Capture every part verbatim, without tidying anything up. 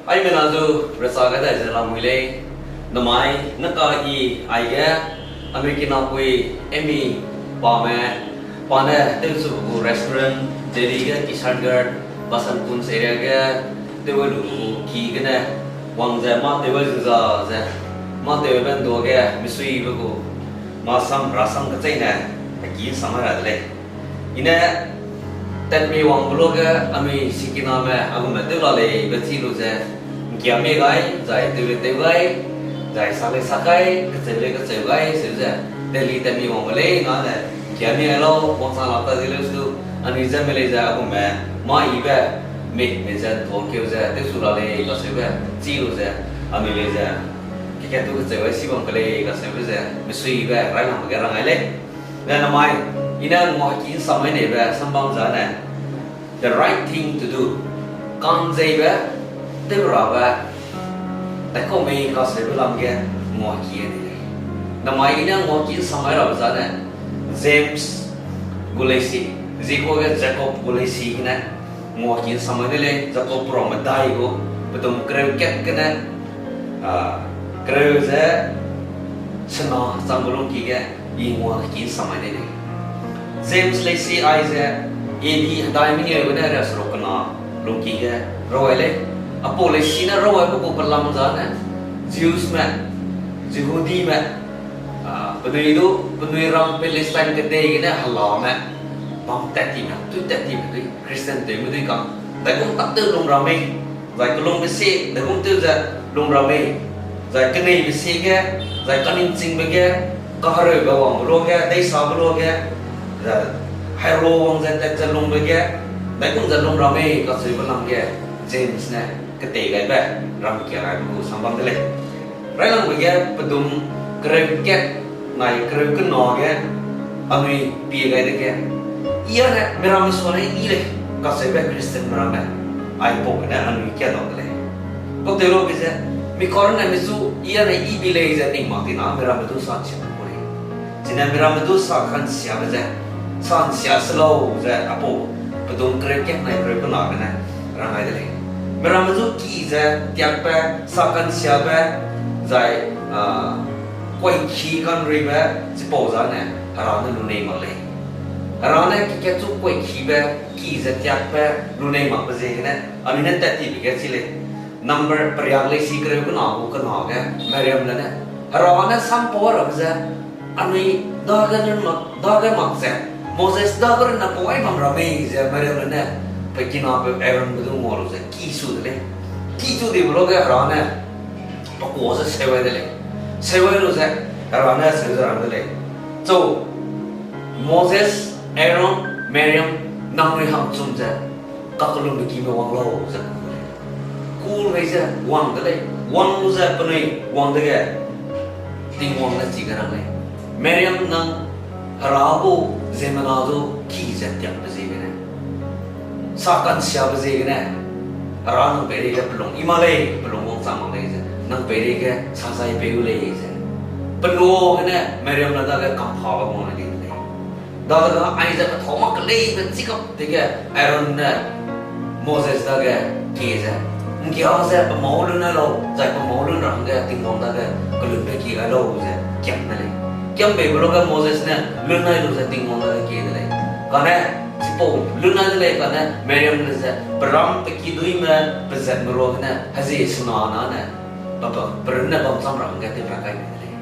Aimena zu rechâ gai dai ze lamui lei. Namai neka i aige American napui Amy pame, pa ne tewchube gu restaurant Delhi ge Kishangarh, Vasant Kunj area ge tew lu gu ki gene wang ze mâ tew zu za ze, mâ tewbe nduage misuibe gu mâ sam ra sam kecheîne heki samai ra de lei. I ne tatmi wangbe luage anui sikiname a gume tew la leibe chi lu ze, ’ngkiamie gai, zai tew lei tew gai, zai sak lei sak gai, kecheu lei kecheu gai, seu ze, Delhi tatmi wangbe leine, ’ngkiamie gai lau, wangchang lak ta ze leu su, anui ze me lei ze a gume, mâ yibe, mei, mei ze ’ntuangkeu ze tewsu la lei kaseube chi lu ze, anui lei ze, kekat tu kecheu gai si bam ke lei kaseube ze, misuibe railangbe ge rang gai lei. Ze namai, i ne nguaheki ’nsamai neibe sambam zane, the right thing to do, ka'nzeibe, tew rabe, taikau mei kaseube lam ge nguaheki nei lei. Namai i ne nguaheki ’nsamai rabe zane, James gu leisi, zikau ge Jacob gu leisi gene, nguaheki ’nsamai de lei, Jacob pera medai gu, pedum kereu kat gene, a, kereu ze sena changbe lungki ge, i nguaheki ’nsamai de lei. James leisi aize, A D hedai mengeu gene riaseruk kena lungki ge rau gai lei. Apau leisi ne rau gaibe gu pelam zane, Jewsme, Jehudime, a, penui du, penui ram Palestine kedei gene helame, bam tat time, tui tat time dui, Christian tewme dui kang, daigum tak tew lung ra mei, zai kelungbe sie, daigum tew ze lung ra mei, zai keneibe sie ge, zai kaningchingbe ge, kahereube wangbe luage, deisabe luage, ze, haira wang ze tat ze lungbe ge, daigum ze lung ra mei kacheube lam ge, James ne ketei gaibe, ram kia gaibe gu sambam de lei. Railangbe ge pedum kereu kat nai kereu kena ge, anui pie gai dege, i a ne miramme suane i lei, kacheube Christian miramme, aipau gene anui kia dau de lei. Pau tew lu bi ze, mi karunne mi chu i a ne i bi lei ze ning mak tina miramme du sa nsia gu lei. Chine miramme du sa kansiabe ze, sa nsia se lau ze apau, pedum kereu kat nai kereu kena gene, rang gai de lei. Miramme du ki ze tiakbe, sa kansiabe, zai, a, kuaiki kanruibe, chipau zane, Hera ne lunei mak lei. Hera ne kekat chu kuaikibe, ki ze tiakbe, lunei makbe ziegene, anui ne tat tibe ge chi lei. Number periak leisi kereu kena gu kena ge, Mariamle ne, Hera ne sampau rabe ze, anui dage mak, dage mak ze, Moses dage runne pau ai bam ra mei ze Mariamle ne, pe kinabe Aaronbe du ngua lu ze ki su de lei. Ki su dibe luage Hera ne, pe kuâ ze seu gai de lei. Seu gai lu ze, Hera ne seu ze rang de lei. Chau, Moses, Aaron, Mariam, nangnui hangchum ze, kakellumbe kime wang lau ze ku de lei. Ku mei ze wang de lei, wang lu ze penui wang dege, Tingwang ne chige rang lei. Mariam nang Hera gu ziemmena du ki ze tiakbe ziegene, sa kansiabe ziegene, Hera nang peireige pelung i mak lei, pelung wangchang mak lei ze, nang peireige sazai pei gu lei ze. Pelua gene Mariamle dage kamphabe wang le di de lei. Dadege aize pethâu mak keleibe chikap dege Aaron ne Moses dage kie ze, ’nggia ze pe mâu lun ai lau, zai pe mâu lun ra hangge Tingwang dage kelunbe ki gai lau ze kiam de lei. Kiam beibe luage Moses ne lun ai lu ze Tingwang dage kie de lei. Kane, chipau lun ai de lei kane Mariamle ze, peram pe kiduîme, pezatme ruagene, hezie sena nane, pe, pe, perunne bam cham ra hangge tewra kai de lei.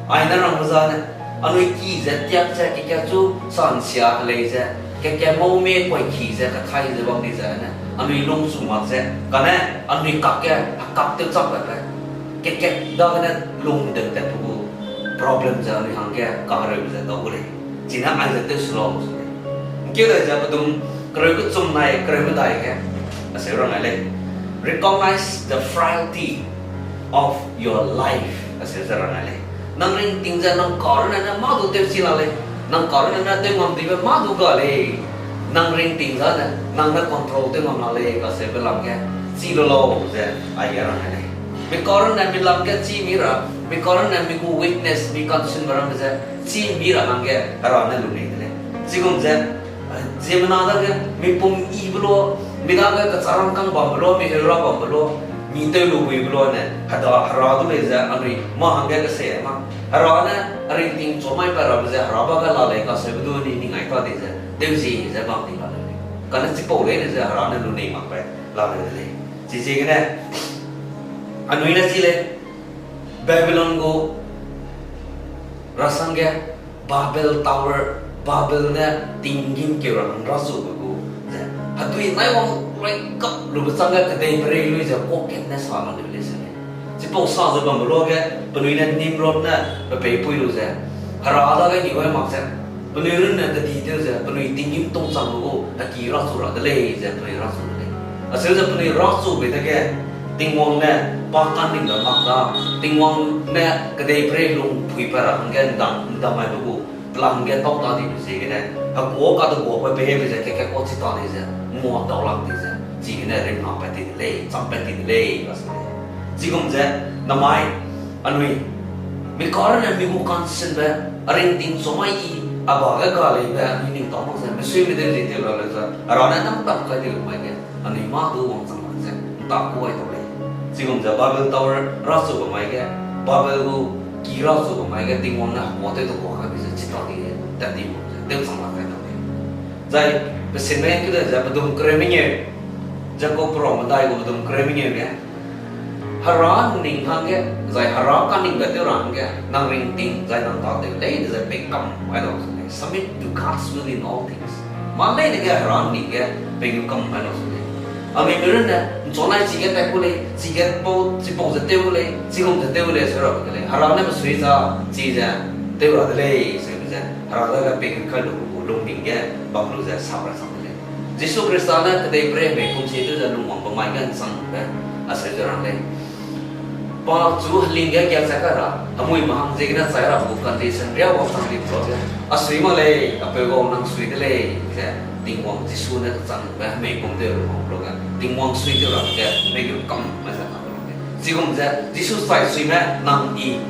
Aine rangbe zane, anui ki ze tiak ze kekat chu sansia helei ze, kekat mau mie kuaiki ze kathai ze bam di zene, anui lungchu mak ze, kane anui kakge hekak tew chak pat pe, kekat dagene lungdeu tat pe gu problem ze anui hangge kahereube ze dau gu lei. Chine aize tew su lau su lei. ’Ngkeu dai ze pedum kereu kechum nai kereu medai ge, aseu rang ai lei. Recognize the frailty of your life, aseu ze rang ai lei. Nang ringting ze nang karunne ne mâ du tewchi la lei. Nang karunne ne tew ngam dibe mâ du ga lei. Nang ringting zane, nang ne control tew ngam la lei kaseube lam ge, chi lu lau ze, aige rang ai lei. Mi karunne mi lam ge chi mi ra, mi karunne mi gu weakness, mi kansunbe ramme ze, chi mi ra hangge Hera ne lunei de lei. Chigum ze, ziemmena dage, mi pum yibe lu, mi dage kecharangkâng bambe lu, mi heura bambe lu, Mi tew lu buibe luane, heda hera du lei ze anui mâ hangge kese ma. Hera ne, a ringting chumai pa rabe ze hera ba ge la lei kaseube du ni ning ai ta di ze, tew zi ze bam di la lei. Kane chipau leine ze hera ne lu nei mak pe la lei de lei. Chiziegene, anui ne chi lei, Babylon gu rasangge, Babel Tower, Babel ne tinggîm keu ra hang ra zube gu ze, hedui nai wang loi kap lube changge kedei perei lui ze kuak kat ne sa la leu lei se lei. Chipau sa ze bambe luage, penui ne Nimrod ne pe peipui lu ze, hera dage ngi wai mak ze, penui runne kedi tew ze, penui tinggîm tungchang lu gu, heki rachu ra de lei ze penui rachu de lei. Acheu ze penui rachube dege, Tingwang ne pa ka'nningbe mak da, Tingwang ne kedei perei lung pui pa ra hangge ndam, ndam mai lu gu, plan ge tau ta dibe ziegene, hekuâ kadeguabe behavior ze keke kuâ chi ta di ze, ngua tau lak di ze, chigene rimna pat ti de lei, cham pat ti de lei, kase lei. Chigum ze, namai, anui, mi karne mi gu kansenbe, a ringting chumai i, a ba ge ga leibe, anui ning tau mak ze, mesuime de zi tew la leu ze, hera ne nang tap kai di lu mai ge, anui mâ du wangchang mak ze, nta kuai tau lei. Chigum ze Babel Tower rachu ba mai ge, Babel gu ki rachu ba mai ge, Tingwang ne hekuâ tew de kuâ kai bi ze, chi ta di, tat di mak ze, tew chang lak kai tau lei. Zai, pesinbe keu de ze, pedum kereu mengeu, Jacob peruak medai gu pedum kereu mengeu ge, hera ning hangge, zai hera ka'nningbe tew ra hangge, nang ringting, zai nang tâtew leine ze pei kam ai lau se lei. Submit to God's will in all things. Mâ leine ge hera ning ge pei gu kam ai lau se lei. Anui mi runne, nchunai chige tat ku lei, chige pau, chipau ze tew lei, chigum ze tew lei, se rabe ke lei. Hera ne pe sui za, chize, tew ra de lei, sebe ze, hera dage pei gu kai lu gu lungning ge, bam lu ze, sa ra chang de lei. Jisu Khrista ne kedei perei mei kum si tew ze lungwangbe mai ge nchangbe, acheu ze rang lei. Pa chu heling ge giak chai kai ra, hemui mahang ziegene chai ra gu condition riâ wangchang di luage, a sui mak lei, apeu gau nang sui de lei, ze Tingwang Jisu ne kechangbe hemei kum tew lu wang luage, Tingwang sui tew ra ge, mei gu kam mai ze na lu ge. Chigum ze, Jisu chai suime nang i,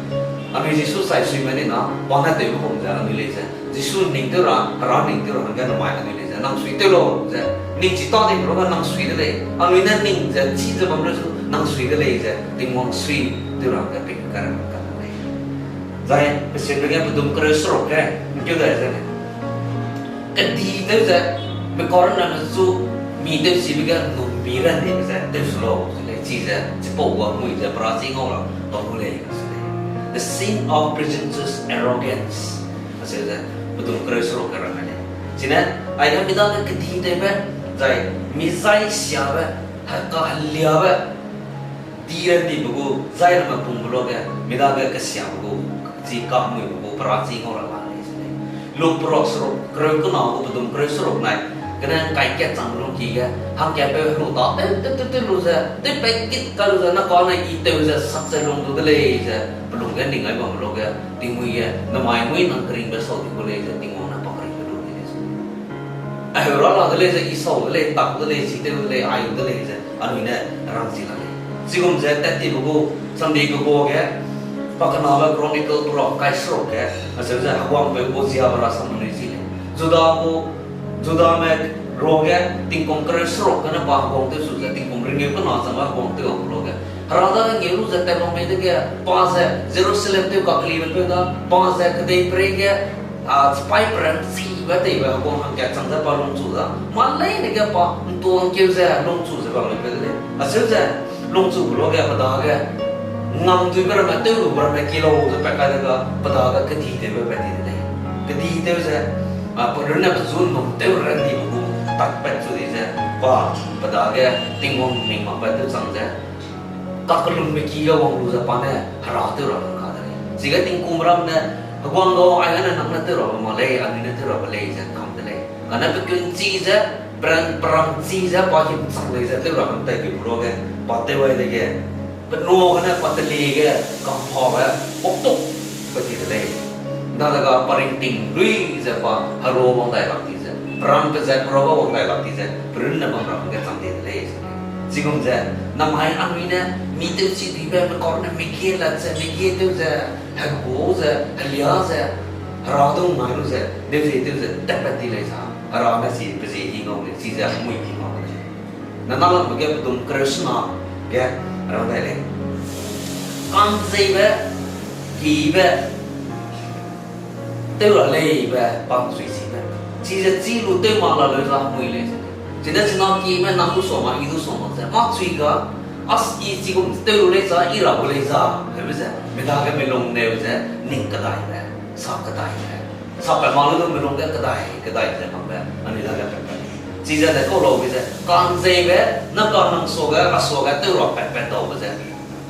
anui Jisu chai suime ni na, pa ne tewbe gum ze anui lei ze, Jisu ning tew ra, hera ning tew ra hangge namai anui lei ze, nang sui tew lau ze, ning chi ta di luage nang sui de lei, anui ne ning ze, chi ze bam leu su, nang sui de lei ze, Tingwang sui tew ra hangge pei kai ra ka lei. Zai, pesinbe ge pedum kereu seruk ge, nkeu dai ze lei. Kedi tew ze, mi karne ne chu, mi tewchibe ge num mi ran dibe ze, tew su lau, se lei, chize, chipau gua mui ze, pera chi ngau ra, tau lu lei, se lei. The sin of presumptuous arrogance. Acheu ze, pedum kereu seruk ge rang lei. Chine, aige mi dage kedi tewbe, zai, mi zai siabe, heka heliabe, di ran dibe gu, zai ramme pungbe luage, mi dage kesiabe gu, chi kamuibe gu, pera chi ngau ra la lei se lei. Luk peruak seruk, kereu kena gu, pedum kereu seruk nai, gene ngkai kat chang lungki ge, hangkatpeu helu ta, tew, tew, tew, tew lu ze, tewpat kit kai lu ze, na kane i tew ze, sak ze lung du de lei ze, pelung ge ning ai bambe luage, tingmui ge, namai mui nang keringbe sau di gu lei ze, Tingwang ne pa keringbe lu di lei ze. Aheu ra la de lei ze, i sau de lei, tak de lei, chi tew de lei, ai de lei ze, anui ne rang chi la lei. Chigum ze tat tibe gu, samdi kegua ge, pa kenabe Chronicle peruak kai seruk ge, acheu ze heguangpeu Uziabe rasam anui chi lei. Juda gu, Judame ruage, tingkum kereu seruk gene pa heguang tew su ze, tingkum ringeu kena changbe heguang tew a gu luage, Hera dage ngeu lu ze tat bam mei dege, pa ze Jerusalem tew kakelibe peu da, pa ze kedei perei ge, a, chipai peranchibe teibe heguang hangkat chang ze pa lungchu da. Mâ leine ge pa ntuangkeu ze lungchu ze bam lei peu de lei. Acheu ze lungchu gu luage pe dage ngamduibe ramme tew lu ramme ki lau ze pat kai de ga, pe dage kedi tewbe pat di de lei. Kedi tew ze, a, pe runne pechu num tew ran dibe gu tak pat chu di ze, pa, pe dage Tingwang ming makbe tew chang ze, kakellumbe ki ge wang lu ze pa ne hera tew ra hangka de lei. Chige tingkum ram ne, heguang gau, aigene nang ne tew rabe mak lei, anui ne tew rabe lei ze kam de lei. Kane pe kunchi ze, peran, peranchi ze, pa himchang lei ze tew ra hang tai keu gu luage, pa tew ai dege, pe nua gene pa teli ge, kamphabe, oktuk, pe ti de lei. Dadege pa ringting lui ze pa herua wang dai lak ti ze, peram pe ze, peruage wang dai lak ti ze, perunne bam ra hangge chang di de lei. Chigum ze, namai anui ne, mi tewchi dibe, mi kau ne, mi kie lat ze, mi kie tew ze, hegu ze, helia ze, hera dung ngai lu ze, deu ze tew ze, tatpat di lei za, hera ne chi pe zie hi ngau lei, chize hemui hi ngau lei. Na nalangbe ge pedum kereu sena, Ge, rang dai lei. Ka'nzeibe, kibe, tew ra leibe, pa'nchui chibe. Chize chi lu tew mak la leu za mui lei ze. Chine china kibe nang du sua mak, i du sua mak ze. Mâ chui ga, as i chigum tew lu lei za, i ra gu lei za. Hebe ze, mi dage mi lung neu ze, ning kedaibe, sa kedaibe. Sa pat mak lu du mi lung ge kedai, kedai ze bambe, anui dage pat pat. Chize de kau laube ze, ka'nzeibe, na ka nang suage, a suage, tew ra pat pat daube ze.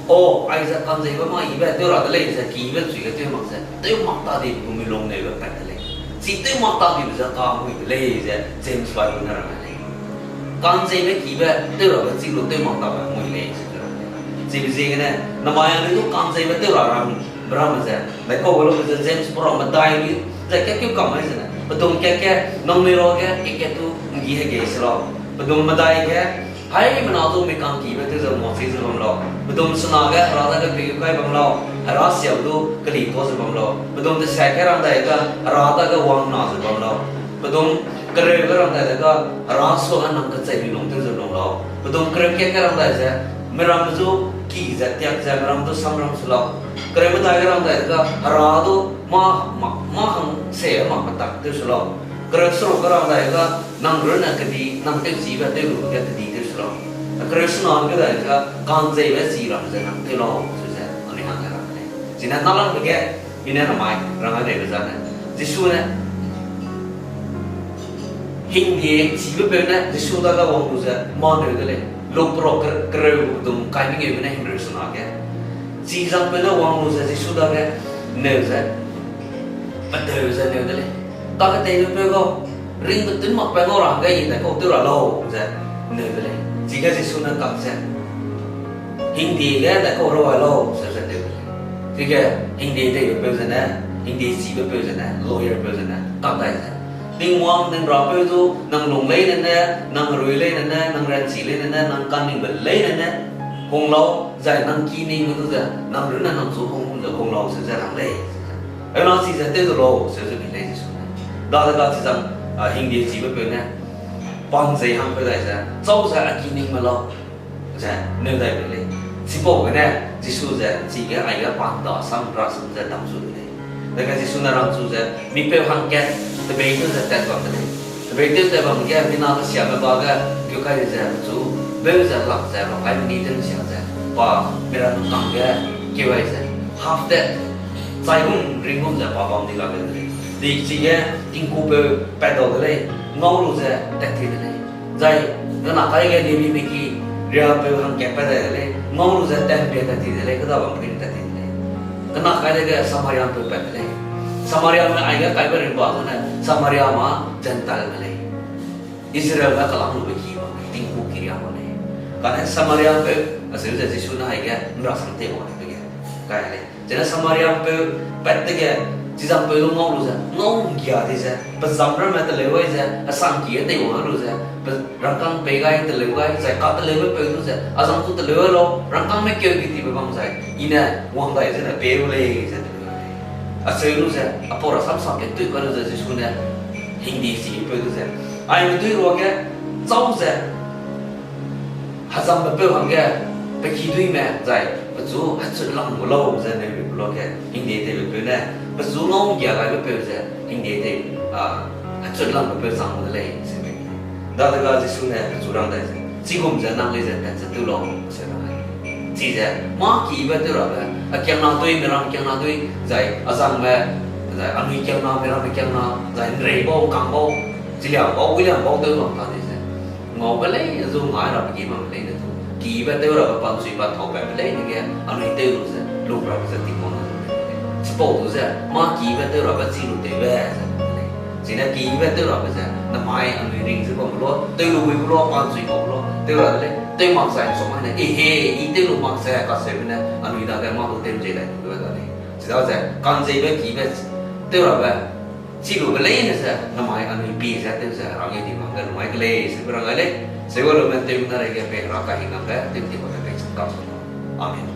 O, aize ka'nzeibe mâ ibe tew ra de lei ze, kibe chui ge tew mak ze, tew mak ta di gu mi lung neu ge pat de lei. Chi tew mak ta dibe ze ka mui de lei ze, James Bible ne rang lei. Ka'nzeibe kibe tew rabe chi lu tew mak tabe mui lei ze rang lei. Chibe ziegene, namai anui du ka'nzeibe tew ra rang, ramme ze, dai kau ge lube ze James pera medai lu, ze kakeu kam ai zene, pedum kat ge, nangnui ruage, kat kat tu, nggi hegei se lau. Pedum medai ge, haimena du mi kangkibe tew ze mâ chi ze bam lau. Pedum sena ge, Hera dage pekeu kai bam lau. Hera siau du, keli tuâ ze bam lau. Pedum deset ge rang dai ga, Hera dage wang na ze bam lau. Pedum kereu ge rang dai de ga, Hera suage nang kecheibe lung tew ze lung lau. Pedum kereu kat ge rang dai ze, miramme zu ki ze tiak ze, miramme du samram se lau. Kereu medai ge rang dai de ga, Hera du mâ, mâ, mâ hang se mak petak tew se lau. Kereu seruk ge rang dai ga, nang runne kedi, nang tewchibe tew lu ge kedi tew se lau. Kereu sena ge dai ga, ka'nzeibe chi ram ze nang tew lau, su ze, anui hangge rang lei. Chine nalangbe ge, i ne namai rang a leibe zane. Jisu ne, hingdie chibe peu ne Jisu dage wang lu ze mâ neu de lei. Luk pera kereu gu pedum kai mengeu gene himreu sena ge. Chi zangpeu ne wang lu ze Jisu dage neu ze, pedeu ze neu de lei. Kaketeibe peu gau, ringbe tun makbe ngau ra hangge i dai kau tew ra lau ze neu de lei. Chige Jisu ne kak ze, hingdie ge dai kau rawai lau, ze ze neu de lei. Chige hingdie teibe peu zene, hingdie chibe peu zene, lawyer peu zene, kak dai ze, Tingwang ning rapeu du, nang lung leine ne, nang rui leine ne, nang ranchi leine ne, nang kaningbe leine ne, hung lau, zai nang kiningbe du ze, nang runne nang chu hung ze hung lau, ze ze rang lei. Aina chize tew du lau, ze ze bi lei Jisu ne. Dadega chizang, a, hingdie chibe peu ne, pa'nzei hangpeu dai ze, chau ze a kiningme lau. Ze neu dai bei lei. Chipau gene, Jisu ze, chige aige pa'nda sam rasam ze dam zu de lei. Dege Jisu ne rangchu ze, mipeu hangkat, tebei tew ze tat bam de lei. Tebei tew tat bam ge, mina kesiame ba ge, keu kai ze, pechu, beu ze lak ze, rakai mini tew sia ze, pa, miramme kangge, keu ai ze, half dead, chai gum, ring gum ze, pa bam di la de lei. Di chige, tingkupeu, pat dau de lei, ngau lu ze, tat ti de lei. Zai, kena kai ge Levime ki riapeu hangkat pat dai de lei, ngau lu ze tanpie tat ti de lei, keda bam pui tat ti de lei. Kena kai dege Samariapeu pat de lei. Samariame aige kaibe rimba zene, Samaria ma Gentile me lei. Israelme kalang lube ki bam lei, tingku kiria bam lei. Kane Samariapeu, acheu ze Jisu ne aige, nrasam tei bam lei pe ge. Kai lei. Zene Samariapeu pat dege, chizangpeu lu ngau lu ze, ngau nggia di ze, pezam ramme teleu gai ze, asangki ge teiwang lu ze, pe rangkâng pei gai teleu gai, zai kateleube peu du ze, azang chu teleu gai lau, rangkângme keu ge tibe bam zai, i ne wang dai zene pei gu lei ze teleu gai lei. Acheu lu ze, apau rasam sam ge tui kai lu ze, Jisu ne, hingdie chipeu du ze, aime dui ruage, chau ze, hezambe peu hangge, pe kiduîme zai, pechu hechut lang gu lau ze neu lu luage, hingdie teibe peu ne, pechu ngau nggia gaibe peu ze, hingdie tei, a, hechut langbe peu chang gu de lei, ze mei. Dadege Jisu ne pechu rang dai ze, chigum ze nang lei ze tat ze tew lau, ze rang dai. Chize, mâ kibe tew rabe, a kiangna dui, miram kiangna dui, zai, azangme, zai, anui kiangna, miramme kiangna, zai, nrei bau, kang bau, chilia bau, William bau tew bam ta di ze. Ngaube leine zu ngai rabe ki bam leine zu. Kibe tew rabe pa'nchui pa thaupatbe leine ge, anui tew lu ze, lung rabe ze Tingwang ne lu lei. Chipau du ze, mâ kibe tew rabe chi lu tewbe ze lu lei. Chine kibe tew rabe ze, namai anui ring ze bam lu, tew lu wi lu, pa'nchui bam lu, tew ra de lei, tew mak zai nsum ne, e he, i tew lu mak ze, kaseube ne, anui dage mâ du tew ze dai lu da lei. Chidaze, ka'nzeibe kibe, tew rabe, chi lube leine ze, namai anui pie ze tew ze, rang e di bam ge lu mai ke lei, seube rang gai lei, seube lume tew na reige pei ra kahingnambe, tew di bam ge pei chang kam su. Amen.